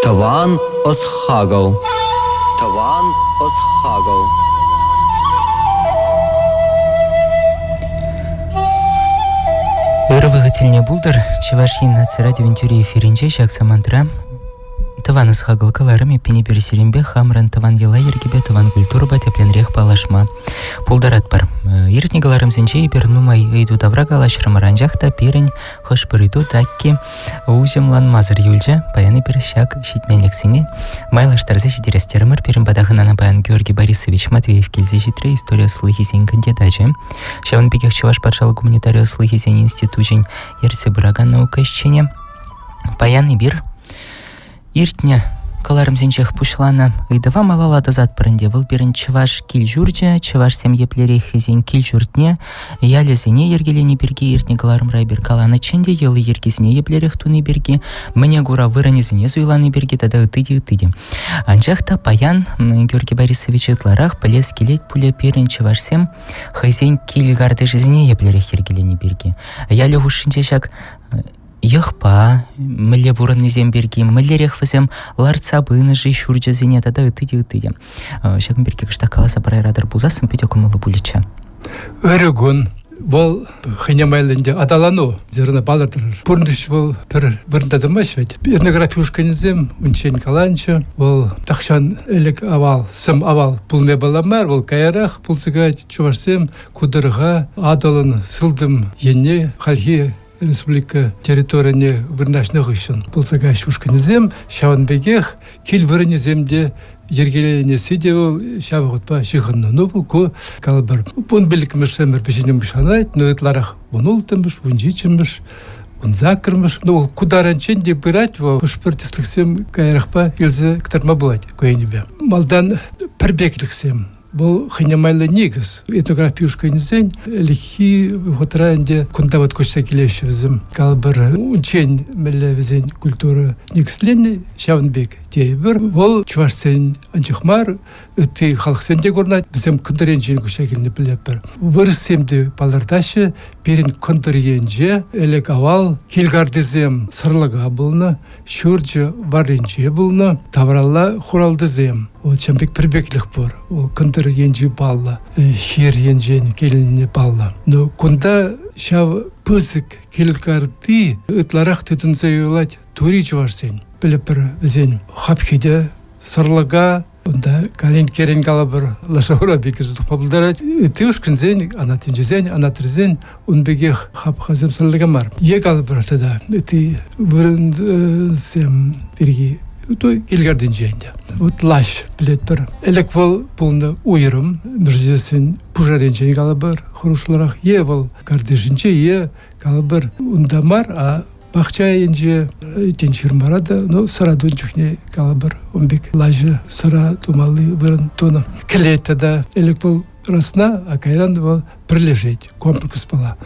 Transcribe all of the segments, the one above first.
Тӑван ӑс-хакӑл. Тӑван ӑс-хакӑл. Ырӑ вӑхӑт тӗлне пултӑр. Чӑваш Ен наци радиовӗн тӳрӗ эфирӗнче ҫак самантра Тӑван ӑс-хакӑл кӑларӑмӗ пинӗпер сирӗнпе хамӑрӑн тӑван йӑла-йӗркепе тӑван культурӑпа тӗплӗнрех паллашма пултаратпӑр. Иртнӗ кӑларӑмсенче эпир нумай ыйту тавра калаҫрӑмӑр, анчах та пирӗн хӑш-пӗр ыйту такки уҫӑмланмасӑр юлчӗ. Паян эпир ҫак ҫитменлӗхсене майлаштарса ҫитерес терӗмӗр. Пирӗн пата хӑнана паян Георгий Борисович Матвеев килсе ҫитрӗ, истори ӑслӑлӑхӗсен кандидачӗ. Ҫавӑн пекех Чӑваш патшалӑх гуманитари ӑслӑлӑхӗсен институчӗн ертсе пыракан наука ӗҫченӗ. Паян эпир иртнӗ кӑларӑмсенчех пуҫланӑ ыйтӑва малалла тӑсатпӑр ӗнтӗ. Вӑл пирӗн чӑваш кил-ҫурчӗ, чӑвашсем еплерех хӑйсен кил-ҫуртне, ялӗсене йӗркелени пирки иртнӗ кӑларӑмра эпир каланӑччӗ ӗнтӗ, йӑли-йӗркисене еплерех туни пирки, мӗне кура вырӑнӗсене суйлани пирки тата ытти те, ытти те. Анчах та паян Георгий Борисович ытларах пӗлес килет пулӗ пирӗн чӑвашсем хӑйсен кил картишӗсене еплерех йӗркелени пирки. Ялӗ хушшинче ҫак йӑхпа мӗнле пурӑннисем пирки, мӗнлерех вӗсем лартса пынӑ-ши ҫурчӗсене тата ытти те, ытти те. Ҫакӑн пирки кӑштах каласа парайратӑр пулсассӑн питӗ кӑмӑллӑ пулӗччӗ. Ырӑ кун. Вӑл хӑйне майлӑ ӗнтӗ аталану зерна палӑртрӑр. Пурнӑҫ вӑл пӗр вырӑнта тӑмасть вӗт. Этнографи ушкӑнӗсем унччен каланчӗ. Вӑл тахҫан ӗлӗк авал, сӗм авал пулни паллӑ мар, вӑл каярах пулса каять. Чӑвашсем ку тӑрӑха Атӑлӑн сылтӑм енне хальхи республика территорине вырнаҫнӑ хыҫҫӑн пулса каҫ ушкӑнӗсем, ҫавӑн пекех кил вырӑнӗсем те йӗркеленесси те вӑл ҫав вӑхӑтпа ҫыхӑннӑ. Ну, вӑл ку, калӑпӑр, 15-мӗш ӗмӗр вӗҫӗнчен пуҫланать, но ытларах 16-мӗш, 17-мӗш, 18-мӗш. Ну, вӑл ку таранччен те пырать вӑл. Хӑш-пӗр тӗслӗхсем каярахпа илсе кӑтартма пулать ку енӗпе. Малтан пӗрпеклӗхсем Вӑл хӑйне майлӑ никӗс. Этнографи ушкӑнӗсен ӗлӗкхи вӑхӑтра ӗнтӗ кунта вот куҫса килеҫҫӗ вӗсем. Калӑпӑр, унччен мӗнле вӗсен культура никӗсленнӗ, ҫавӑн пек тейӗпӗр. Вӑл чӑвашсен анчах мар, ытти халӑхсен те курӑнать. Вӗсем кӑнтӑр енчен куҫса килнӗ пӗлетпӗр. Вырӑссем те палӑртаҫҫӗ, пирӗн кӑнтӑр енче ӗлӗк-авал килкартисем сарлака пулнӑ, ҫурчӗ варринче пулнӑ, тавралла хуралтӑсем. Вот ҫавӑн пек пӗрпеклӗх пур. Вӑл кӑнтӑр енчи паллӑ, хир енчен килнӗ паллӑ. Но кунта ҫав пысӑк килкарти ытларах тытӑнса юлать тури чӑвашсен. Пӗлӗпӗр вӗсен хапхи те сарлака, Унта калинккерен калӑпӑр, лаша урапи кӗрсе тухма пултарать. Ытти ушкӑнсен, анатинчисен, анатрисен ун пекех хапхасем сарлака мар. Е калӑпӑр тата ытти вырӑнсем пирки килкартинче ӗнтӗ. Вот лаҫ пӗлетпӗр. Ӗлӗк вӑл пулнӑ уйрӑм, мӗрсесен пушарӗнчен калӑпӑр, хӑрушлӑрах. Е вӑл картишӗнче, е калӑпӑр унта мар, а Пахча енче, тен, ҫырмара та, ну, сӑра тунӑ чухне калӑпӑр, ун пек лаҫӑ сӑра тумалли вырӑн тунӑ. Кӗлет тата ӗлӗк вӑл расна, а кайран вӑл пӗрлешет, комплекс пала.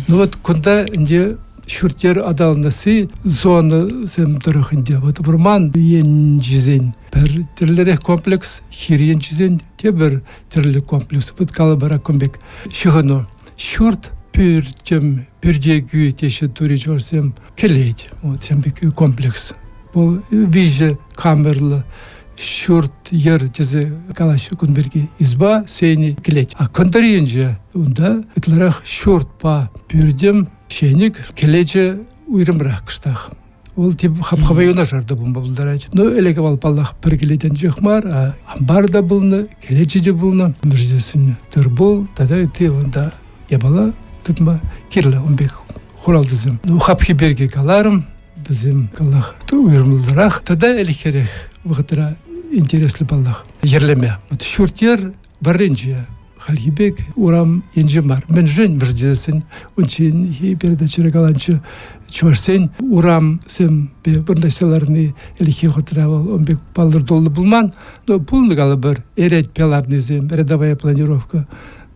Ну вот кунта ӗнтӗ ҫурт-йӗр аталанасси зонӑсем тӑрӑх ӗнтӗ. Вот вӑрман енчисен пӗр тӗрлӗрех комплекс, хир енчисен тепӗр тӗрлӗ комплекс. Вот калӑпӑр кун пек ҫыхӑну. Ҫурт пӳртӗм, пӳртекӳ теҫҫӗ тури чӑвашсем, кӗлет. Вот ҫавӑн пек комплекс. Вӑл виҫӗ камерлӑ ҫурт-йӗр тесе калаҫҫӗ кун пирки. Изба, сени, кӗлет. А кӑнтӑр енче унта ытларах ҫуртпа пӳртӗм, ҫенӗк, кӗлечӗ уйрӑмрах кӑштах. Вӑл тип хапхапа юнашар та пулма пултарать. Но ӗлӗк вӑл, паллах, пӗр кӗлетӗнчех мар, а амбар та пулнӑ, кӗлечӗ те пулнӑ. Мӗрсесен тыр-пул тата ытти унта япала тытма кирлӗ ун пек хуралтӑсем. Ну, хапхи пирки каларӑм, вӗсем, паллах, уйрӑмлӑрах. Тата ӗлӗкхерех вӑхӑтра интереслӗ, паллах, йӗрлеме. Вот ҫурт-йӗр варринче хальхи пек урам енче мар. Мӗншӗн мӗшӗн унчченхи передачӑра каланччӗ, чӑвашсен урамсемпе вырнаҫса ларни ӗлӗкхи вӑхӑтра вӑл ун пек палӑртуллӑ пулман. Но пулнӑ калӑпӑр, эретпе ларнисем, рядовая планировка.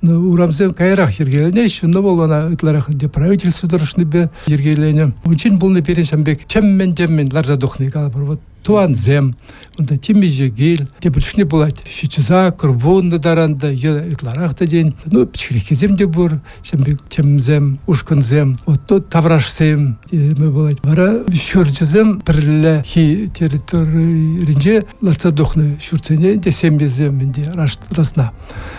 Но урамсем каярах йӗркеленеҫҫӗ, но вӑл ӑна ытларах ӗнтӗ правительство тӑрӑшнипе йӗркеленӗ. Унччен пулнӑ пирӗн ҫавӑн пек тӗммӗн-тӗммӗн ларса тухни калӑпӑр. Вот. Тӑвансем, унта темиҫе кил, тепӗр чухне пулать ҫиччӗ-сакӑр, вуннӑ таран та, е ытларах та тен. Ну, пӗчӗкреххисем те пур, ҫавӑн пек темсем, ушкӑнсем, вот тут таврашсем теме пулать. Вара ҫурчӗсем пӗрлехи территориринче лартса тухнӑ ҫуртсене те ҫемьесем ӗнтӗ расна.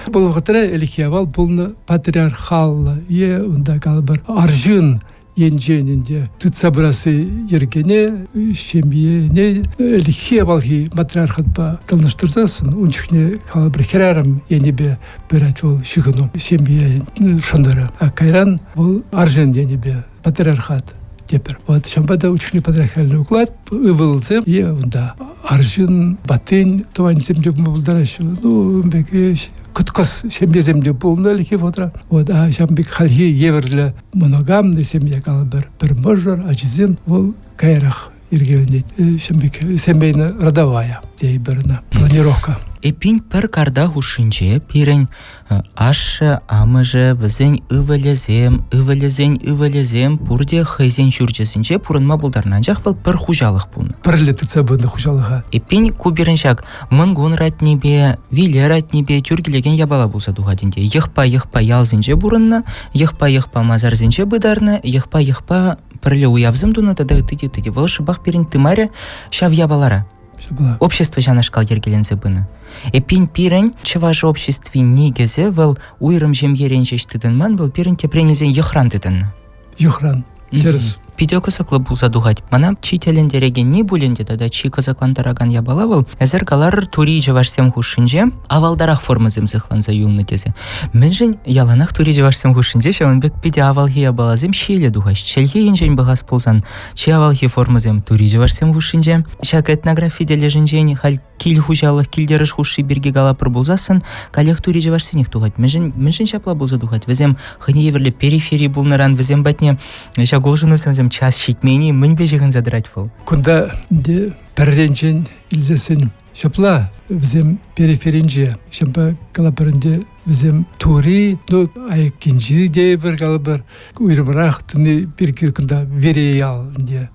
Вӑл вӑхӑтра ӗлӗкхи авал пулнӑ патриархаллӑ е унта калӑпӑр арҫын енчен ӗнтӗ тытса пырасси йӗркене, ҫемьене ӗлӗкхи авалхи матриархатпа танлаштарсассӑн ун чухне калӑпӑр хӗрарӑм енӗпе пырать вӑл ҫыхӑну ҫемье шӑнӑрӗ. А кайран вӑл арҫын енӗпе патриархат тепӗр. Вот ҫавӑнпа та ун чухне патриархальный уклад ывӑлсем е унта арҫын ваттин тӑванӗсем те пулма пултараҫҫӗ. Ну, ун пек кӑткӑс ҫемьесем те пулнӑ ӗлӗкхи вӑхӑтра. Вот, а ҫавӑн пек хальхи евӗрлӗ моногамный семье калӑпӑр, пӗр мӑшӑр, ачисем вӑл каярах йӗркеленет. Ҫавӑн пек семейная родовая тейӗпӗр ӑна, планировка. Эппин пӗр карта хушшинче пирӗн ашшӗ, амӑшӗ, вӗсен ывӑлӗсем, ывӑлӗсен ывӑлӗсем пурте хӑйсен ҫурчӗсенче пурӑнма пултарнӑ, анчах вӑл пӗр хуҫалӑх пулнӑ. Пӗрле тытса пынӑ хуҫалӑха. Эппин ку пирӗн ҫак Мӑнкун ратнипе, виле ратнипе тӳр килекен япала пулса тухать ӗнтӗ. Йӑхпа-йӑхпа ялсенче пурӑннӑ, йӑхпа-йӑхпа масарсенче пытарнӑ, йӑхпа-йӑхпа пӗрле уявсем тунӑ тата ытти те ытти те. Вӑл шӑпах пирӗн тымарӗ ҫав япалара. Ҫапла. Общество ҫанашкал йӗркеленсе пынӑ. Эппин пирӗн чӑваш обществин никӗсӗ вӑл уйрӑм ҫемьерен ҫеҫ тытӑнман, вӑл пирӗн тӗпрен илсен йӑхран тытӑннӑ. Йӑхран. Тӗрӗс. Питӗ кӑсӑклӑ пулса тухать. Мана чи тӗлӗнтерекенни пуль ӗнтӗ тата чи кӑсӑклантаракан япала вӑл, эсир каларӑр тури чӑвашсем хушшинче авалтарах формӑсем сыхланса юлнӑ тесе. Мӗншӗн яланах тури чӑвашсем хушшинче ҫавӑн пек питӗ авалхи япаласем ҫиеле тухаҫ? Чӗлхе енчен пӑхас пулсан, чи авалхи формӑсем тури чӑвашсем хушшинче. Ҫак этнографи тӗлӗшӗнчен халь кил хуҫалӑх, килтерӗш хушши пирки калапӑр пулсассӑн, каллех тури чӑвашсенех тухать. Мӗншӗн, мӗншӗн ҫапла пулса тухать? Вӗсем хӑйне евӗрлӗ перифери пулнӑран вӗсем патне ҫак улшӑнусем час ҫитмен-и? Мӗнпе ҫыхӑнса тӑрать вӑл? Кунта ӗнтӗ пӗрренчен илсессӗн ҫапла вӗсем периферинче. Ҫавӑнпа калапӑр ӗнтӗ вӗсем тури, ну, айккинчи тейӗпӗр калӑпӑр, уйрӑмрах тӑни пирки кунта Вереял ӗнтӗ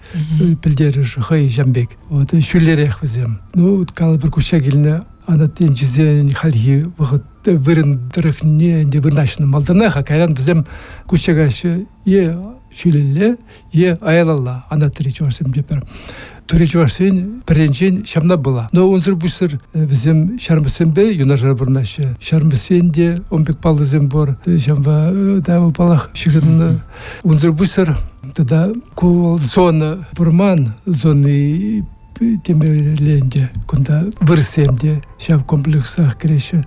пӗлтерӗшӗ хӑй ҫам пек. Вот ҫӳллерех вӗсем. Ну, калӑпӑр куҫса килнӗ анат енчисен хальхи вӑхӑт вырӑн тӑрӑхне ӗнтӗ вырнаҫнӑ малтанах, а кайран вӗсем куҫса каҫҫӗ е ҫӳлелле, е аялалла анатри чӑвашсем тепӗр. Тури чӑвашсен пӗрринчен ҫавна пула. Но унсӑр пуҫсӑр вӗсем ҫармӑссемпе юнашар пурӑнаҫҫӗ. Ҫармӑссен те ун пек паллӑсем пур. Ҫавӑнпа та вӑл паллах ҫыхӑннӑ. Унсӑр пуҫсӑр тата ку зона вӑрман зони темелле ӗнтӗ. Кунта вырӑссем те ҫав комплексах кӗреҫҫӗ.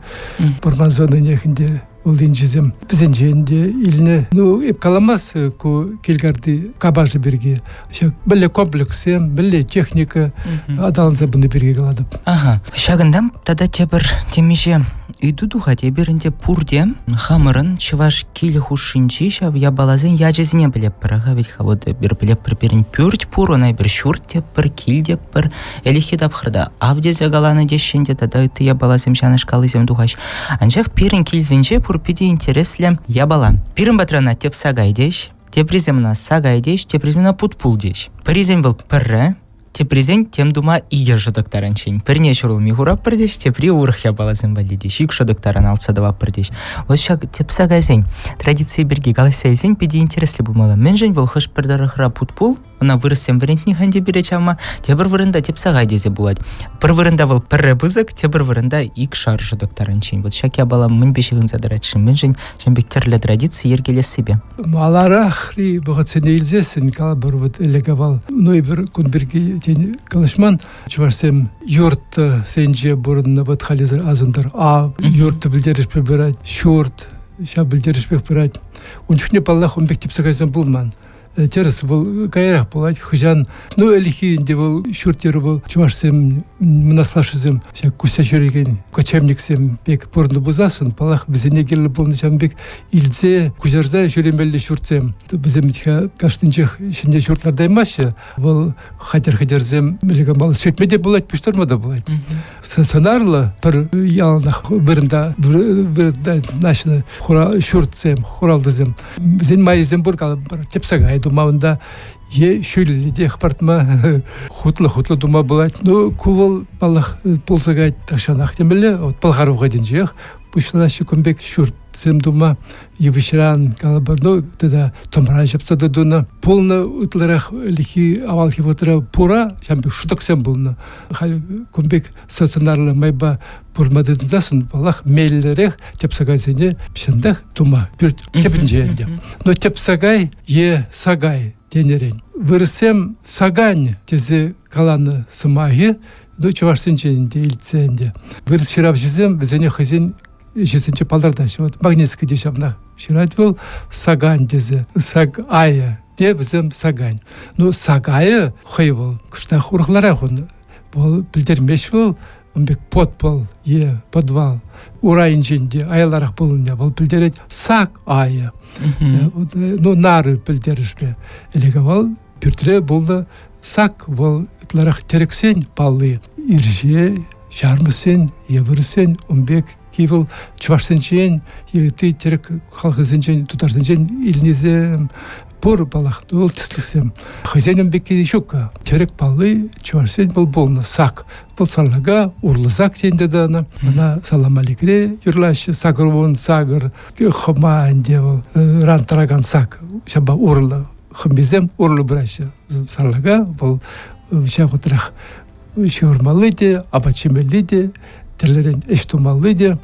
Вӑрман зонинех ӗнтӗ Вӑл вӗсенчен те илнӗ. Ну, эп каламас ку килкарти капашӗ пирки. Ҫак мӗнле комплекссем, мӗнле техника аталанса пыни пирки калатӑп. Ага. Ҫакӑнтан тата тепӗр темиҫе ыйту тухать. Эпир ӗнтӗ пурте хамӑрӑн чӑваш килӗ хушшинчи ҫав япаласен ячӗсене пӗлетпӗр. Ага, ведь-ха вот эпир пӗлетпӗр, пирӗн пӳрт пур, ӑна эпир ҫурт тетпӗр, кил тетпӗр. Ӗлӗкхи тапхӑрта ав тесе каланӑ теҫҫӗ ӗнтӗ тата ытти япаласем ҫанашкаллисем тухаҫ. Анчах пирӗн килсенче пур питӗ интереслӗ япала. Пирӗн патрана тӗп сакай теҫ, теприсем ӑна сакай теҫ, теприсем ӑна путпул теҫ. Пӗрисен вӑл пӗрре, теприсен тем тума икӗ шӑтӑк таранччен. Пӗрне ҫурӑлми хуратпӑр теҫ, тепри урӑх япаласем валли теҫ, ик шӑтӑк таран алтса тӑватпӑр теҫ. Вот ҫак тӗп сакайсен традицийӗ пирки калаҫса илсен питӗ интереслӗ пулмалла. Мӗншӗн вӑл хӑш-пӗр тӑрӑхра путпул, Ӑна вырӑссем вӗрентни ӗнтӗ пире чавма. Тепӗр вырӑнта тӗп сахай тесе пулать. Пӗр вырӑнта вӑл пӗрре пысӑк, тепӗр вырӑнта ик шар шӑтӑк таранччен. Вот ҫак япала мӗнпе ҫыхӑнса тӑрать-ши? Мӗншӗн ҫавӑн пек тӗрлӗ традици йӗркелессипе? Маларахри вӑхӑтсене илсессӗн, калӑпӑр, вот ӗлӗк-авал, ну, эпир кун пирки тен калаҫман, чӑвашсем юртсенче пурӑннӑ, вот халӗ асӑнтӑр, а юрт пӗлтерӗшпе пырать, ҫурт ҫав пӗлтерӗшпех пырать. Ун чухне, паллах, ун пек тӗпсе кайсан пулман. Тӗрӗс, вӑл каярах пулать. Хӑҫан, ну, ӗлӗкхи ӗнтӗ вӑл ҫурт-йӗр вӑл чӑвашсем, мӑнаслашшӗсем ҫак куҫса ҫӳрекен кочевниксем пек пурӑннӑ пулсассӑн, паллах, вӗсене кирлӗ пулнӑ ҫавӑн пек илсе куҫарса ҫӳремелли ҫуртсем. Вӗсем кашнинчех ҫӗнӗ ҫурт лартаймаҫҫӗ. Вӑл хатӗр-хӗтӗрсем сӳтме те пулать, пуҫтарма та пулать. Сӑнарлӑ пӗр яланах вырӑнта вырӑнта наҫнӑ хура ҫуртсем, хуралтӑсем. Вӗсен майӗсем пур, калӑпӑр, тӗпсакай тума унта. Е ҫӳллӗ те хӑпартма, хутлӑ-хутлӑ тума пулать. Ну, ку вӑл, паллах, пулса каять тахҫанах темелле. Вот Пӑлхар вӑхӑтӗнчех пуҫланаҫҫӗ кун пек ҫуртсем тума. Йывӑҫран, калӑпӑр, ну, тата тӑмран ҫапса та тунӑ. Пулнӑ ытларах ӗлӗкхи авалхи вӑхӑтра пура, ҫавӑн пек шӑтӑксем пулнӑ. Халь кун пек стационарлӑ майпа пурӑнма тытӑнсассӑн, паллах, меллӗрех тӗпсакайсене чӑнах тума пӳрт тӗпӗнче ӗнтӗ. Но тӗпсакай е сакай тенӗрен. Вырӑссем сакань тесе каланӑ сӑмахӗ, ну, чӑвашсенчен те илтсе ӗнтӗ. Вырӑс ҫыравҫисем вӗсене хӑйсен ӗҫӗсенче палӑртаҫҫӗ. Вот Магнитский те ҫавна ҫырать вӑл сакань тесе. Сак айӗ те вӗсем сакань. Ну, сакайӗ хӑй вӑл кӑштах урӑхларах ун. Вӑл пӗлтермест вӑл ун пек подпол е подвал урайӗнчен те аяларах пулнине вӑл пӗлтерет сак айӗ. Ну, нары пӗлтерӗшпе. Ӗлӗк-авал пӳртре пулнӑ сак вӑл ытларах тӗрӗксен палли. Ирҫе, ҫармӑссен е вырӑссен ун пек вӑл чӑвашсенчен е ытти тӗрӗк халӑхӗсенчен, тутарсенчен илнисем пур, паллах, вӑл тӗслӗхсем. Хӑйсен ун пекки ҫук-ха. Тӗрӗк палли чӑвашсен вӑл пулнӑ сак. Вӑл сарлака, урлӑ сак тен те ӑна. Ӑна саламаликре юрлаҫҫӗ, сакӑрвун сакӑр хӑма ӗнтӗ вӑл, ран тӑракан сак. Ҫапа урлӑ, хӑмписем урлӑ пыраҫҫӗ. Сарлака вӑл ҫав вӑхӑтрах ҫывӑрмалли те, апат ҫимелли те, тӗрлӗрен ӗҫ тумалли те.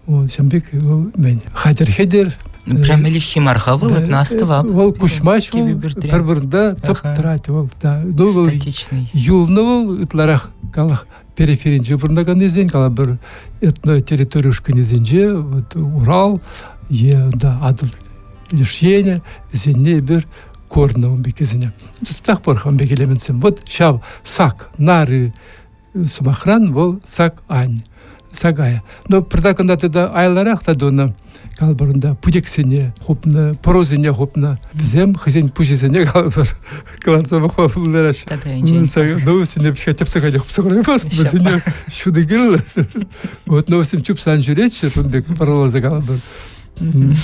Ҫавӑн пек вӑл мӗн хатӗр-хӗтӗр. Прям ӗлӗкхи мар-ха вӑл, этна астӑвап. Вӑл куҫмасть вӑл, пӗр вырӑнта тӑп тӑрать вӑл. Да. Ну, вӑл Статичный. юлнӑ вӑл ытларах калах периферинче пурӑнаканнисен, калӑпӑр, этнотерритори ушкӑнӗсенче, вот Урал е да, Атӑл леш енӗ, вӗсене эпир корнӑ ун пеккисене. Тутах пур ун пек элементсем. Вот ҫав сак, нары сӑмахран вӑл сак ань, сакая. Но пӗртак ӑна тата айларах та тунӑ. Калӑпӑр унта путексене хупнӑ, пӑрусене хупнӑ. Вӗсем хӑйсен пуҫӗсене калӑпӑр кӑларса пӑхма пултараҫҫӗ. Ну, вӗсене тӗпсе кайне хупса хураймасть, вӗсене ҫутӑ кирлӗ. Вот, но вӗсем чупса ан ҫӳреччӗ, ун пек пӑраласа калӑпӑр.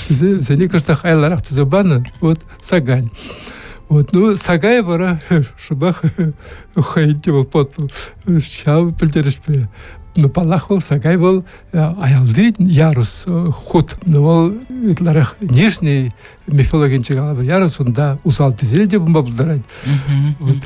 Тесе вӗсене кӑштах айларах туса панӑ. Вот Сагань. Вот, ну, Сагай вара шӑпах хӑйӗн те вӑл пот ҫав пӗлтерӗшпе. Ну, паллах, вӑл Сагай вӑл аялти ярус хут. Ну, вӑл ытларах нижний мифологинче калапӑр ярус, унта усал тӗсел те пулма пултарать. Вот.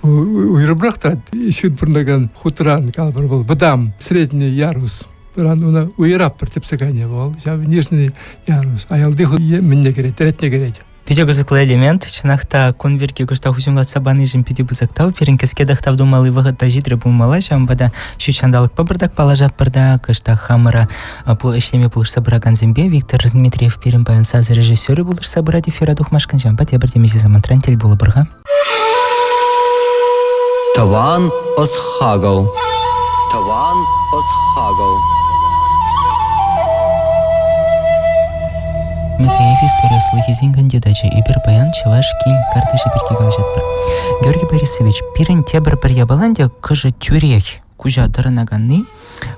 Уйрӑмрах тӑрать ҫын пурӑнакан хутран, калапӑр, вӑл вӑтам, средний ярус. Ыран уна уйӑраппӑр тӗпсе кайнӑ вӑл. Ҫав нижний ярус аялти мӗнне кӗрет, ретне кӗрет. Питӗ кӑсӑклӑ элемент. Чӑнах та, кун пирки кӑштах уҫӑмлатса панишӗн питӗ пысӑк тав. Пирӗн кӗске тӑхтав тумалли вӑхӑт та ҫитрӗ пулмалла. Ҫавӑнпа та ҫут ҫанталӑкпа пӑртак паллашатпӑр та кӑштах хамӑра ӗҫлеме пулӑшса пыракансемпе Виктор Дмитриев пирӗн паян сасӑ режиссерӗ пулӑшса пырать эфира тухмашкӑн. Ҫавӑнпа тепӗр темиҫе самантран тӗл пулӑпӑр-ха. Тӑван ӑс-хакӑл. Тӑван ӑс-хакӑл. Матвеев истори ӑслӑхӗсен кандидачӗ. Эпир паян чӑваш кил картишӗ пирки калаҫатпӑр. Георгий Борисович, пирӗн тепӗр пӗр япалан те кӑшӑ тӳрех куҫа тӑрӑнаканни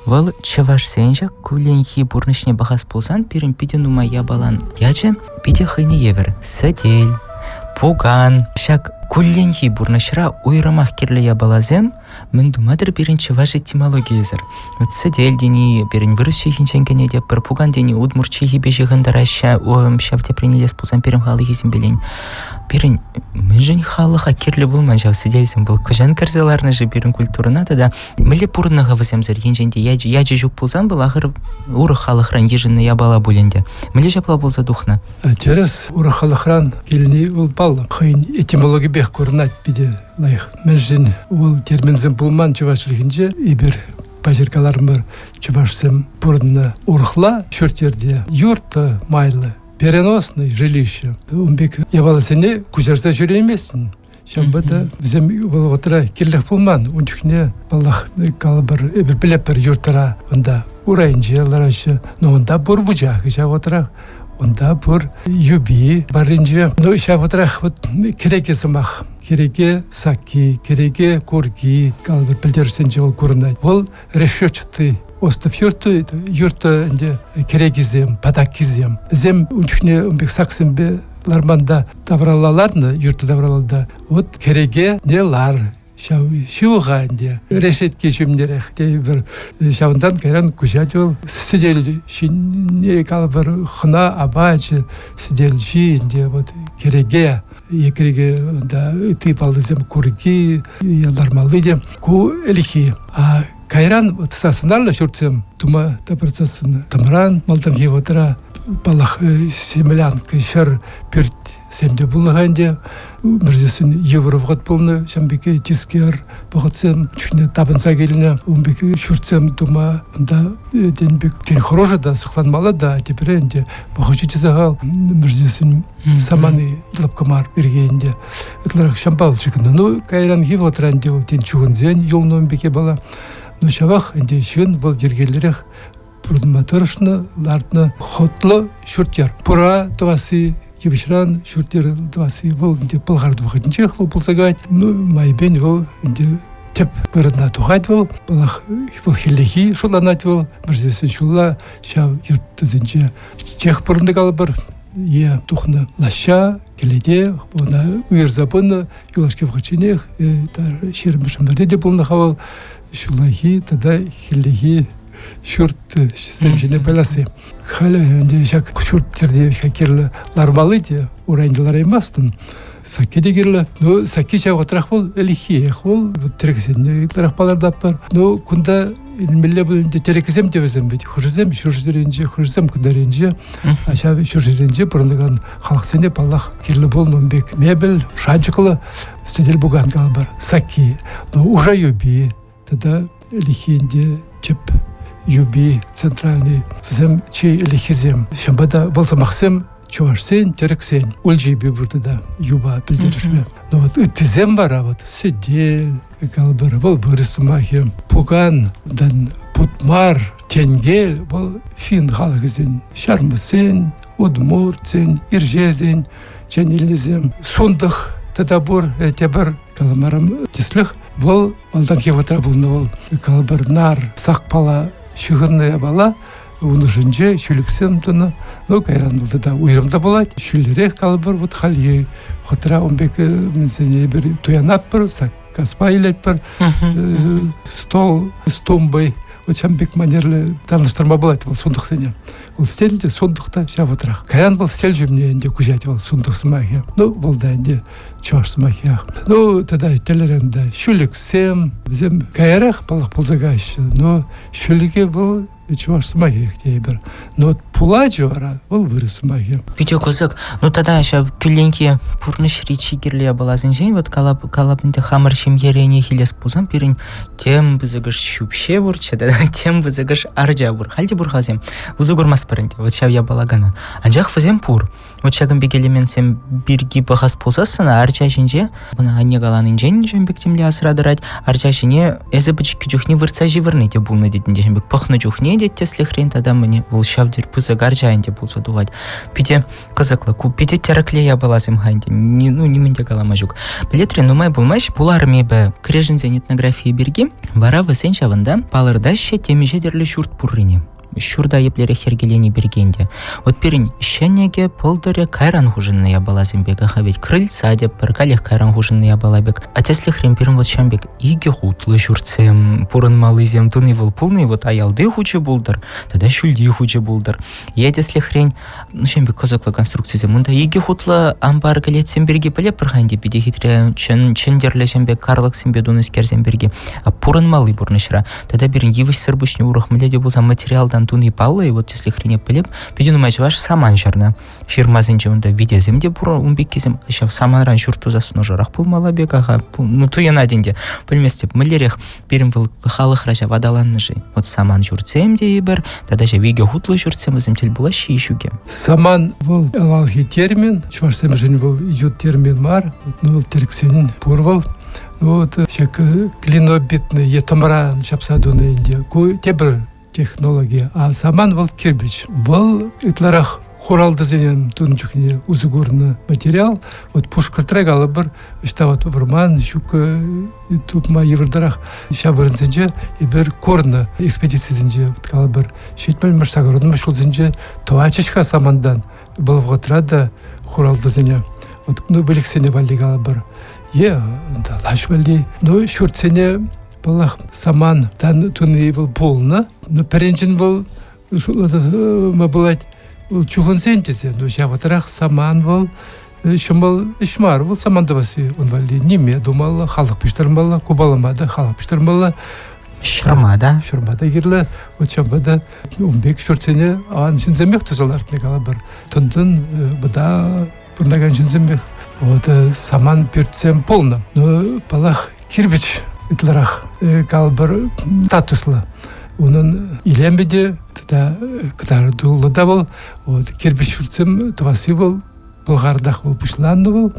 вӑл чӑвашсен ҫак кулленхи пурнӑҫне пӑхас пулсан пирӗн питӗ нумай япалан ячӗ питӗ хӑйне евӗр. Сӗтел, пукан. Ҫак кулленхи пурнӑҫра уйрӑмах кирлӗ япаласем мӗн тума-тӑр пирӗн чӑваш этимологийӗсӗр. Вот сӗтел тени пирӗн вырӑс чӗлхинчен кӗнӗ пӗр пукан тени удмурт чӗлхипе ҫыхӑнтараҫҫӗ. Ҫав теприне илес пулсан пирӗн халӑхӗсемпелен. Пирӗн мӗншӗн халӑха кирлӗ пулман ҫав сӗтелсем вӑл хӑҫан кӗрсе ларнӑ-ши пирӗн культурӑна тата мӗнле пурӑннӑ-ха вӗсемсӗр енчен те ячӗ, ячӗ ҫук пулсан вӑл ахӑр урӑх халӑхран йышӑннӑ япала пуль ӗнтӗ. Мӗнле ҫапла пулса тухнӑ? Тӗрӗс, урӑх халӑхран килни вӑл паллӑ. Хӑйӗн этимологипех курӑнать питӗ лайӑх. Мӗншӗн вӑл терминсем пулман чӑваш чӗлхинче эпир паҫӑр каларӑмӑр чӑвашсем пурӑннӑ урӑхла ҫурт-йӗрте юртӑ майлӑ переносный жилище. Ун пек япаласене куҫарса ҫӳрейместӗн. Ҫавӑнпа та вӗсем вӑл вӑхӑтра кирлех пулман. Ун чухне, паллах, калӑпӑр, эпир пӗлетпӗр юртӑра унта урайӗнче лараҫҫӗ. Но унта пур вучах ҫав вӑхӑтрах. Унта пур юпи варринче. Ну, ҫав вӑхӑтрах вот кӗреке сӑмах. Кӗреке сакки, кӗреке курки, калӑпӑр, пӗлтерӗшсенче вӑл курӑнать. Вӑл решетчатый остров юртӑ, юртӑ ӗнтӗ кӗрекисем, патаккисем. Вӗсем ун чухне ун пек саксемпе ларманда тавралла ларнӑ, юртӑ тавралла та. Вот кӗреке не лар, ҫав ҫывӑха ӗнтӗ, решетке ҫумнерех тейӗпӗр. Ҫавӑнтан кайран куҫать вӑл сӗтел ҫине калӑпӑр хӑна апачӗ, сӗтел ҫи ӗнтӗ вот кӗреке, е кӗреке унта ытти паллисем курки, лармалли те. Ку ӗлӗкхи. А кайран вот стационарлӑ ҫуртсем тума тапратсассӑн тӑмран малтанхи вӑхӑтра паллах землянка ҫӗр пӳртсем те пулнӑ-ха ӗнтӗ. Мӗрсесен йывӑр вӑхӑт пулнӑ, ҫавӑн пек тискер вӑхӑтсем чухне тапӑнса килнӗ. Ун пек ҫуртсем тума унта тен пек тен хӑрушӑ та сыхланмалла та тепре ӗнтӗ вӑхӑчӗ те сахал. Мӗрсесен самани лӑпкӑ мар пирки ӗнтӗ ытларах ҫампал ҫыхӑннӑ. Ну, кайранхи вӑхӑтра ӗнтӗ вӑл тен чухӑнсен юлнӑ ун пек япала. Ну, ҫавах ӗнтӗ ҫын вӑл йӗркеллӗрех пурӑнма тӑрӑшнӑ, лартнӑ хӑтлӑ ҫурт-йӗр. Пура тӑвасси, йывӑҫран ҫурт-йӗр тӑвасси вӑл ӗнтӗ пӑлхар вӑхӑтӗнчех вӑл пулса каять. Ну, майӗпен вӑл ӗнтӗ тӗп вырӑна тухать вӑл. Паллах, вӑл хӗллехи шутланать вӑл. Мӗрсесен ҫулла ҫав юртӑсенче чех пурӑннӑ калӑпӑр. Е тухнӑ лаҫҫа, кӗлете ӑна уйӑрса пынӑ юлашки вӑхӑтченех ҫирӗммӗш ӗмӗрте те пулнӑ-ха вӑл ҫуллахи тата хӗллехи ҫуртсем ҫине пайласси. Халӗ ӗнтӗ ҫак ҫурт тӗрте кирлӗ лармалли те урайӗнче лараймастӑн. Сакки те кирлӗ. Ну, сакки ҫав вӑхӑтрах вӑл ӗлӗкхиех вӑл. Тӗрӗксене ытларах палӑртатпӑр. Ну, кунта илмелле пулин те тӗрӗксем те вӗсем вӗт. Хӑшӗсем ҫурҫӗренче, хӑшӗсем кӑнтӑрӗнче. А ҫав ҫурҫӗренче пурӑнакан халӑхсене, паллах, кирлӗ пулнӑ ун пек мебель, шанчӑклӑ сӗтел-пукан калӑпӑр, сакки. Ну, уша юпи, тата ӗлӗкхи ӗнтӗ тӗп юпи центральный вӗсем чи ӗлӗкхисем. Ҫавӑнпа та вӑл сӑмахсем чӑвашсен, тӗрӗксен ульчипе пур тата юпа пӗлтерӗшпе. Но вот ыттисем вара вот сӗтел, калӑпӑр, вӑл вырӑс сӑмахӗ, пукан, путмар, тенкел, вӑл финн халӑхӗсен, ҫармӑссен, удмуртсен, ирҫесен чӗнниллисем. Сунтӑх тата пур тепӗр каламарӑм тӗслӗх. Вӑл малтанхи вӑхӑтра пулнӑ вӑл калӑпӑр нар сакпала ҫыхӑннӑ япала ун ӑшӗнче ҫӳлӗксем тунӑ. Ну, кайран вӑл тата уйрӑм та пулать. Ҫӳллӗрех калӑпӑр, вот хальхи вӑхӑтра ун пек мӗнсене эпир туянатпӑр, саккаспа илетпӗр. Стол с тумбой вот ҫавӑн пек манерлӗ танлаштарма пулать вӑл сунтӑхсене. Вӑл сӗтел те сунтӑх та ҫав вӑхӑтрах. Кайран вӑл сӗтел ҫумне ӗнтӗ куҫать вӑл сунтӑх сӑмахӗ. Ну, вӑл та ӗнтӗ чӑваш сӑмахӗ. Ну, тата тӗлӗрен та ҫӳлӗксем, вӗсем каярах, паллах, пулса каяҫҫӗ. Но ҫӳлӗкӗ вӑл чӑваш сӑмахех тейӗпӗр. Но вот пулачӗ вара вӑл вырӑс сӑмахӗ. Питӗ кӑсӑк. Ну тата ҫав кулленхи пурнӑҫри чи кирлӗ япаласенчен вот калап, калап ӗнтӗ хамӑр ҫемьеренех илес пулсан пирӗн тем пысӑкӑш ҫӳпҫе пурччӗ тата тем пысӑкӑш арча пур. Халь те пур-хасем. Усӑ курмастпӑр ӗнтӗ вот ҫав япала кӑна. Анчах вӗсем пур. Вот ҫакӑн пек элементсем пирки пӑхас пулсассӑн арча ҫинче ӑна анне каланинчен ҫавӑн пек темле асра тӑрать. Арча ҫине эсӗ пӗчӗккӗ чухне выртса ҫывӑрни те пулнӑ тет ӗнтӗ ҫавӑн пек пӑхнӑ чухне те тӗслӗхрен тата мӗне вӑл ҫав тери пысӑк арча ӗнтӗ пулса тухать. Питӗ кӑсӑклӑ. Ку питӗ тӗрӗкле япаласем-ха ӗнтӗ. Ну, нимӗн те калама ҫук. Пӗлетре нумай пулмасть пуларӑм эпӗ крешӗнсен этнографийӗ пирки. Вара вӗсен ҫавӑнта палӑртаҫҫӗ темиҫе тӗрлӗ ҫурт пуррине. Ҫурта еплерех йӗркелени пирки ӗнтӗ. Вот пирӗн ҫӗнӗкӗ, пӑлтӑрӗ кайран хушӑннӑ япаласем пек, аха ведь крыльца тепӗр, каллех кайран хушӑннӑ япала пек. А тӗслӗхрен пирӗн вот ҫавӑн пек икӗ хутлӑ ҫуртсем пурӑнмаллисем туни вӑл пулни вот аялти хучӗ пултӑр тата ҫӳлти хучӗ пултӑр. Е тӗслӗхрен, ну, ҫавӑн пек кӑсӑклӑ конструкцисем. Унта икӗ хутлӑ ампар кӗлетсем пирки пӗлетпӗр-ха ӗнтӗ питӗ хитре чӑн чӗнтӗрлӗ ҫын пек карлӑксемпе тунӑскерсем пирки. А пурӑнмалли пурнӑҫра тата пирӗн йывӑҫсӑр пуҫне урӑх мӗнле те пулсан материалтан туни паллӑ-и вот тӗслӗхрене пӗлеп. Питӗ нумай чӑваш саман ҫырнӑ. Ҫырмасенче унта витесем те пур ун пеккисем. Ҫав саманран ҫурт тусассӑн ӑшӑрах пулмалла пек, аха. Ну, туйӑнать ӗнтӗ. Пӗлместӗп, мӗнлерех пирӗн вӑл халӑхра ҫав аталаннӑ-ши? Вот саман ҫуртсем тейӗпӗр, тата ҫав икӗ хутлӑ ҫуртсем вӗсем тӗл пулаҫҫӗ-и ҫук-и? Саман вӑл авалхи термин, чӑвашсемшӗн вӑл ют термин мар. Ну, вӑл тӗрӗксен пур вӑл. Ну, вот ҫак клинобитный е тӑмран ҫапса тунӑ ӗнтӗ. Ку тепӗр технологи. А саман вӑл кирпӗч. Вӑл ытларах хуралтӑсене тунӑ чухне усӑ курнӑ материал. Вот Пушкӑртра калӑпӑр, ӑҫта вот вӑрман ҫук тупма йывӑртарах ҫав вырӑнсенче эпир курнӑ экспедицисенче, вот калӑпӑр, ҫитмӗлмӗш, сакӑрвунмӗш ҫулсенче тӑватчӗҫ-ха самантан. Вӑл вӑхӑтра та хуралтӑсене. Вот, ну, выльӑхсене валли калӑпӑр. Е лаҫ валли. Ну, ҫуртсене, паллах, саман тан туни вӑл пулнӑ. Но пӗринчен вӑл шутласа пулать, вӑл чухӑнсен тесе. Ну, ҫав вӑхӑтрах саман вӑл ҫӑмӑл ӗҫ мар. Вӑл саман тӑвасси ун валли ниме тумалла, халӑх пуҫтармалла, купалама та халӑх пуҫтармалла. Ҫырма та. Ҫырма та кирлӗ. Вот ҫавӑнпа та ун пек ҫуртсене аван ҫынсемех туса лартнӑ калӑпӑр. Тӑн-тӑн вӑта пурӑнакан ҫынсемех вот саман пӳртсем пулнӑ. Но, паллах, кирпӗч ытларах калӑпӑр статуслӑ. Унӑн илемӗ те тата кӑтартуллӑ та вӑл. Вот кирпӗч ҫуртсем тӑвасси вӑл Пӑлхартах вӑл пуҫланнӑ вӑл.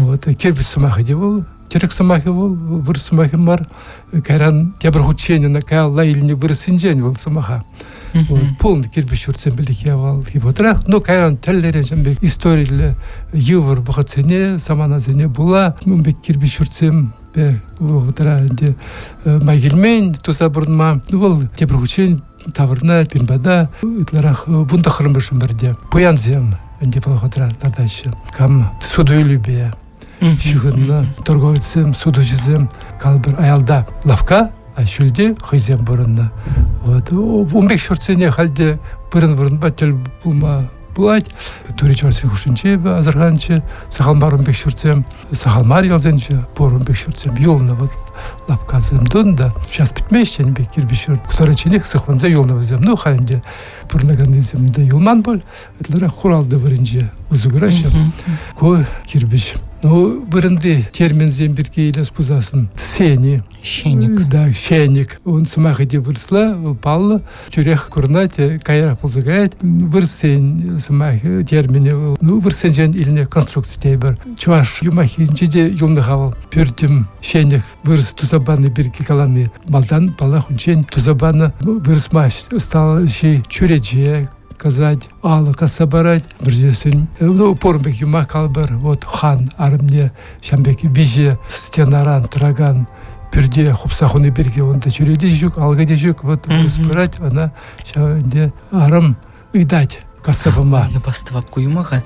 Вот кирпӗч сӑмахӗ те вӑл тӗрӗк сӑмахӗ вӑл, вырӑс сӑмахӗ мар. Кайран тепӗр хутчен ӑна каялла илнӗ вырӑссенчен вӑл сӑмаха. Вот, пулнӑ кирпӗч ҫуртсем пӗлӗхе авалхи вӑхӑтрах. Но кайран тӗрлӗрен ҫавӑн пек историллӗ йывӑр вӑхӑтсене, саманасене пула ун пек кирпӗч ҫуртсемпе вӑхӑтра ӗнтӗ май килмен туса пурӑнма. Ну, вӑл тепӗр хутчен таврӑнать пирӗн пата ытларах 19-мӗш ӗмӗрте. Пуянсем ӗнтӗ вӑхӑтра лартаҫҫӗ. Кам суту-илӳпе ҫыхӑннӑ торговецсем, сутуҫӑсем, калӑпӑр, аялта лавкка, а ҫӳлте хӑйсем пурӑннӑ. Вот. Ун пек ҫуртсене халь те вырӑн-вырӑнпа тӗл пулма пулать. Тури чӑвашсен хушшинче эпӗ асӑрханчӗ. Сахал мар ун пек ҫуртсем, сахал мар ялсенче пур ун пек ҫуртсем юлнӑ. Вот лавккасем тунӑ та час пӗтмеҫҫӗ ун пек кирпӗч ҫурт. Таранчченех сыхланса юлнӑ вӗсем. Ну, халь ӗнтӗ пурӑнаканнисем те юлман пуль. Ытларах хуралтӑ вырӑнче усӑ кураҫҫӗ. Ку кирпӗч. Ну, вырӑнти терминсем пирки илес пулсассӑн сени. Ҫеник. Да, ҫеник. Ун сӑмахӗ те вырӑсла, паллӑ. Тӳрех курӑнать, каярах пулса каять. Вырӑссен сӑмахӗ, терминӗ вӑл. Ну, вырӑссенчен илнӗ конструкци тейӗпӗр. Чӑваш юмахӗнче те юлнӑ-ха вӑл. Пӳртӗм, ҫенӗх вырӑс туса пани пирки калани. Малтан, паллах, унччен туса панӑ вырӑс маҫ ӑсталӑхҫи чӳрече, касать, алӑ касса парать. Вӗрсессӗн, ну, пур пек юмах калӑпӑр, вот хан арӑмне ҫам пек виҫе стенаран тӑракан пӳрте хупса хуни пирки унта чӳрече ҫук, алӑкӗ те ҫук, вот вырӑс пырать, ӑна ҫав ӗнтӗ арӑм ыйтать касса пама. Я бастӑвап ку юмаха.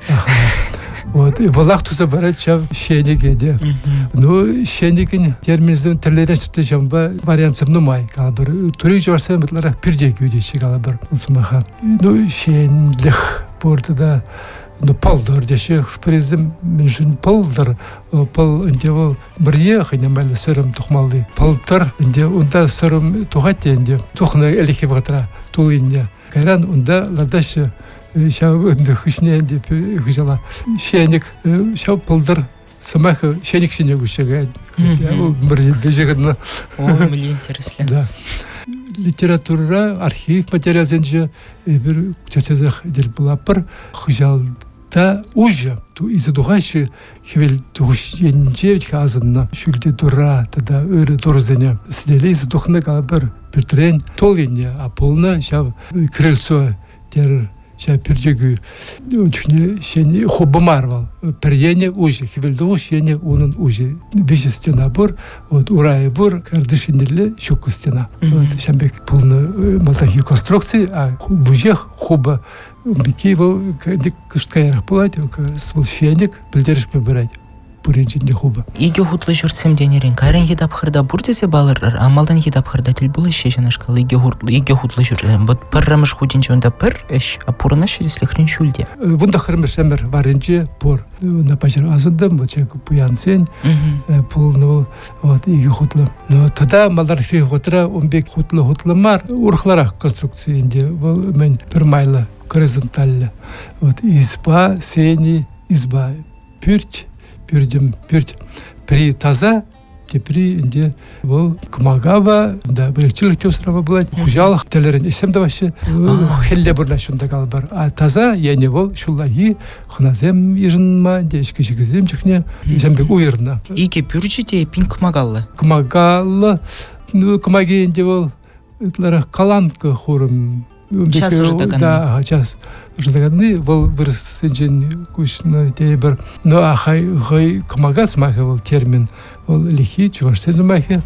Вот, вӑлах туса парать ҫав ҫенӗке те. Ну, ҫенӗкӗн терминсем тӗрлӗрен ҫӗрте ҫавӑнпа вариантсем нумай. Калӑпӑр, тури чӑвашсем ытларах пӳрте кӳтеҫҫӗ, калӑпӑр, сӑмаха. Ну, ҫенлӗх пур тата ну, пӑлтӑр теҫҫӗ хӑш-пӗрисем мӗншӗн пӑлтӑр? Пӑл ӗнтӗ вӑл мӑрье хӑйне майлӑ сӗрӗм тухмалли. Пӑлтӑр ӗнтӗ унта сӗрӗм тухать те ӗнтӗ. Тухнӑ ӗлӗкхи вӑхӑтра туллинне. Кайран унта лартаҫҫӗ ҫав ӗнтӗ хыҫне ӗнтӗ хыҫала ҫенӗк ҫав пӑлтӑр сӑмах ҫенӗк ҫине куҫса каять. Ҫыхӑннӑ. Ой, мӗнле интереслӗ. Да. Литературӑра, архив материалсенче эпир час-часах тӗл пулатпӑр. Хыҫалта уҫӑ илсе тухаҫҫӗ хӗвел тухӑҫ енче асӑннӑ ҫӳлти тура тата ырӑ турӑсене сӗтеле илсе тухнӑ калӑпӑр пӳртрен тол енне, а пулнӑ ҫав крыльцо терӗр ҫав пӳртекӳ. Ун чухне ҫӗнӗ хупӑ мар вӑл. Пӗр енӗ уҫӑ, хӗвелтухӑҫ енӗ унӑн уҫӑ. Виҫӗ стена пур, вот урайӗ пур, картиш еннелле ҫуккӑ стена. Вот ҫавӑн пек пулнӑ малтанхи конструкци, а вуҫех хупӑ. Пики вӑл кӑшт каярах пулать, вӑл ҫенӗк пӗлтерӗшпе пырать. Пуринчен те хупӑ. Икӗ хутлӑ ҫуртсем тенӗрен кайранхи тапхӑрта пур тесе палӑртӑр, а малтанхи тапхӑрта тӗл пулаҫҫӗ ҫавнашкал икӗ хутлӑ ҫуртсем. Вот пӗрремӗш хутӗнче унта пӗр ӗҫ, а пурӑнаҫҫӗ тӗслӗхрен ҫӳлте. 19-мӗш ӗмӗр варринче пур. На паҫӑр асӑнтӑм, вот ҫак пуянсен пулнӑ вӑл вот икӗ хутлӑ. Но тата малтанхи вӑхӑтра ун пек хутлӑ-хутлӑ мар, урӑхларах конструкци ӗнтӗ. Вӑл мӗн пӗр майлӑ, горизонтальлӗ. Вот изба, сени, изба. Пӳрт, пӳртӗм, пӳрт. Пӗри таса, тепри ӗнтӗ вӑл кӑмакапа, да, выльӑх-чӗрлӗх те усрава пулать. Хуҫалӑх тӗрлӗрен ӗҫсем тӑваҫҫӗ. Хӗлле пурӑнаҫҫӗ унта калӑпӑр. А таса енӗ вӑл ҫуллахи хӑнасем йышӑнма, ӗнтӗ ӗҫкӗ-ҫикӗсем чухне ҫавӑн пек уйӑрнӑ. Икӗ пӳрчӗ те пин кӑмакаллӑ. Кӑмакаллӑ. Ну, кӑмаки ӗнтӗ вӑл ытларах каланкӑ хурӑм. Час ӑшӑтаканни. Да, час ӑшӑтаканни вӑл вырӑссенчен куҫнӑ тейӗпӗр. Ну, а хӑй, хӑй кӑмака сӑмахӗ вӑл термин. Вӑл ӗлӗкхи чӑвашсен сӑмахӗ.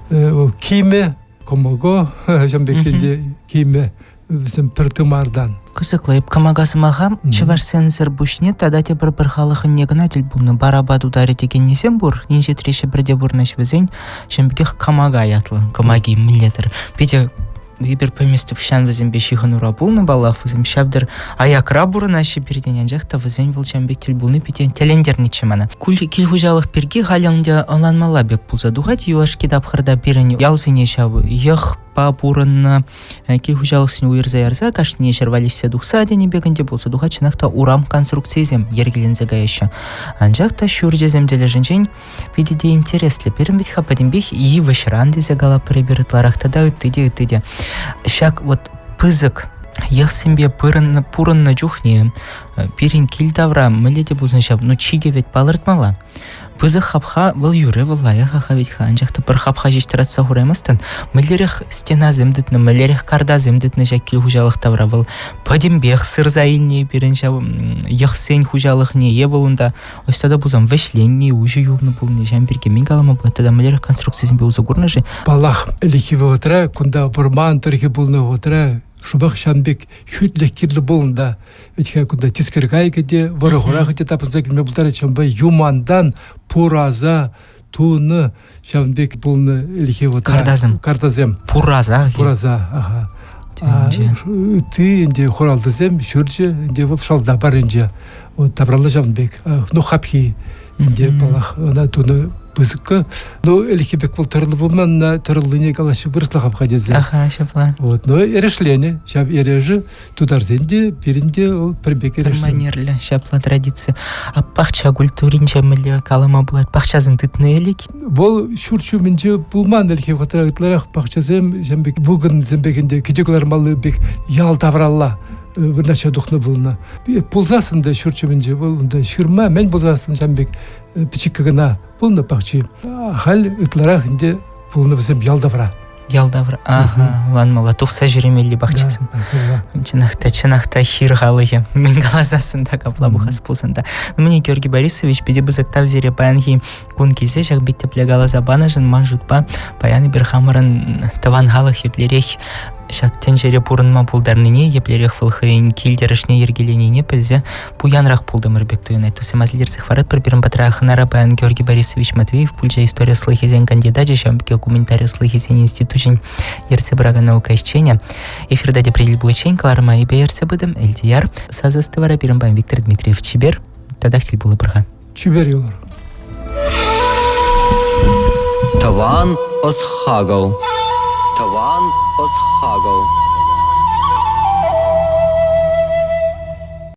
Вӑл кимӗ, комого, ҫавӑн пек ӗнтӗ. Кимӗ вӗсем пӗр тымартан. Кӑсӑклӑ, эп кӑмака сӑмаха чӑвашсенсӗр пуҫне тата тепӗр пӗр халӑхӑнне кӑна тӗл пулнӑ. Бараба тутарӗ текеннисем пур, инҫетри Ҫӗпӗрте пурӑнаҫ вӗсен, ҫавӑн пекех кӑмака ятлӑ. Кӑмаки мӗнле-тӗр. Питӗ эпир пӗлместӗп, ҫан вӗсемпе ҫыхӑнура пулнӑ паллах, вӗсем ҫав-тӗр аякра пурӑнаҫҫӗ пиртен, анчах та вӗсен вӑл ҫавӑн пек тӗл пулни питӗ тӗлӗнтернӗччӗ мана. Кил хуҫалӑх пирки халӗ ӗнтӗ ӑнланмалла пек пулса тухать. Юлашки тапхӑрта пирӗн ялсене ҫав йӑх па пурӑннӑ кил хуҫалӑхсене уйӑрса ярса кашни ҫӗр валеҫсе тухса тенӗ пек ӗнтӗ пулса тухать чӑнах та урам конструкцийӗсем йӗркеленсе каяҫҫӗ. Анчах та ҫурчӗсем тӗлӗшӗнчен питӗ те интереслӗ. Пирӗн вӗт-ха пӗтӗмпех йывӑҫран тесе калатпӑр эпир ытларах тата ытти те, ытти те. Ҫак вот пысӑк йӑхсемпе пурӑннӑ, пурӑннӑ чухне пирӗн кил тавра мӗнле те пулсан ҫав, ну чикӗ вӗт палӑртмалла. Пысӑк хапха вӑл юрӗ, вӑл лайӑх-ха вӗт-ха, анчах та пӗр хапха ҫеҫ тӑратса хураймастӑн. Мӗнлерех стенасем тытнӑ, мӗнлерех картасем тытнӑ ҫак кил хуҫалӑх тавра вӑл пӗтӗмпех сырса илнӗ пирӗн ҫав йӑхсен хуҫалӑхне е вӑл унта ӑҫта та пулсан вӗҫленни, уҫӑ юлнӑ пулни ҫавӑн пирки мӗн калама пулать тата мӗнлерех конструкцисемпе усӑ курнӑ-ши? Паллах, ӗлӗкхи вӑхӑтра кунта вӑрман тӑрӑхӗ пулнӑ вӑхӑтра шӑпах ҫавӑн пек хӳтлӗх кирлӗ пулнӑ та. Вӗт-ха кунта тискер кайӑкӗ те, вӑрӑ-хурахӗ те тапӑнса килме пултарать. Ҫавӑнпа юмантан пураса тунӑ ҫавӑн пек пулнӑ ӗлӗкхи вӑхӑтра. Картасем. Картасем. Пураса. Пураса, аха. Ытти ӗнтӗ хуралтӑсем, ҫурчӗ ӗнтӗ вӑл шалта парӗнче. Вот тавралла ҫавӑн пек. Ну, хапхи ӗнтӗ, паллах, ӑна тунӑ пысӑккӑ. Ну, ӗлӗкхи пек вӑл тӑрӑллӑ пулман, на тӑрӑллине калаҫҫӗ вырӑсла хапха тесе. Аха, ҫапла. Вот, но эрешленӗ. Ҫав эрешӗ тутарсен те, пирӗн те вӑл пӗр пек эрешлӗ. Пӗр манерлӗ, ҫапла традици. А пахча культуринче мӗнле калама пулать? Пахчасем тытнӑ ӗлӗк? Вӑл ҫурт ҫумӗнче пулман ӗлӗкхи вӑхӑтра ытларах пахчасем ҫавӑн пек вукӑнсем пек ӗнтӗ кӗтӳ кӑлармалли пек ял тавралла вырнаҫса тухнӑ пулнӑ. Пулсассӑн та ҫурт ҫумӗнче вӑл унта ҫырма мӗн пулсассӑн ҫавӑн пек пӗчӗккӗ кӑна пулнӑ пахчи. Халь ытларах ӗнтӗ пулнӑ вӗсем ял тавра. Ял тавра. Аха, ӑнланмалла. Тухса ҫӳремелли пахчасем. Чӑнах та, чӑнах та хир халӑхӗ. Мӗн каласассӑн та капла пухас пулсан та. Ну, мне Георгий Борисович питӗ пысӑк тав сире паянхи кун килсе ҫак пит тӗплӗ каласа панӑшӑн ман шутпа паян эпир хамӑрӑн тӑван халӑх еплерех ҫак тӗнчере пурӑнма пултарнине, еплерех вӑл хӑйӗн кил-тӗрӗшне йӗркеленине пӗлсе пуянрах пултӑмӑр пек туйӑнать. Туссем асилтерсех варатпӑр пирӗн патра хӑнара паян Георгий Борисович Матвеев пулчӗ истори ӑслӑхӗсен кандидачӗ, ҫавӑн пекех гуманитари ӑслӑхӗсен институчӗн ертсе пыракан наука ӗҫченӗ. Эфирта тепре тӗл пуличчен кӑларӑма эпӗ ертсе пытӑм. Элтияр. Сасӑ вара пирӗн паян Виктор Дмитриев чипер. Татах тӗл пулӑпӑр-ха. Чипер юлӑр. Тӑван ӑс-хакӑл. Тӑван ӑс-хакӑл.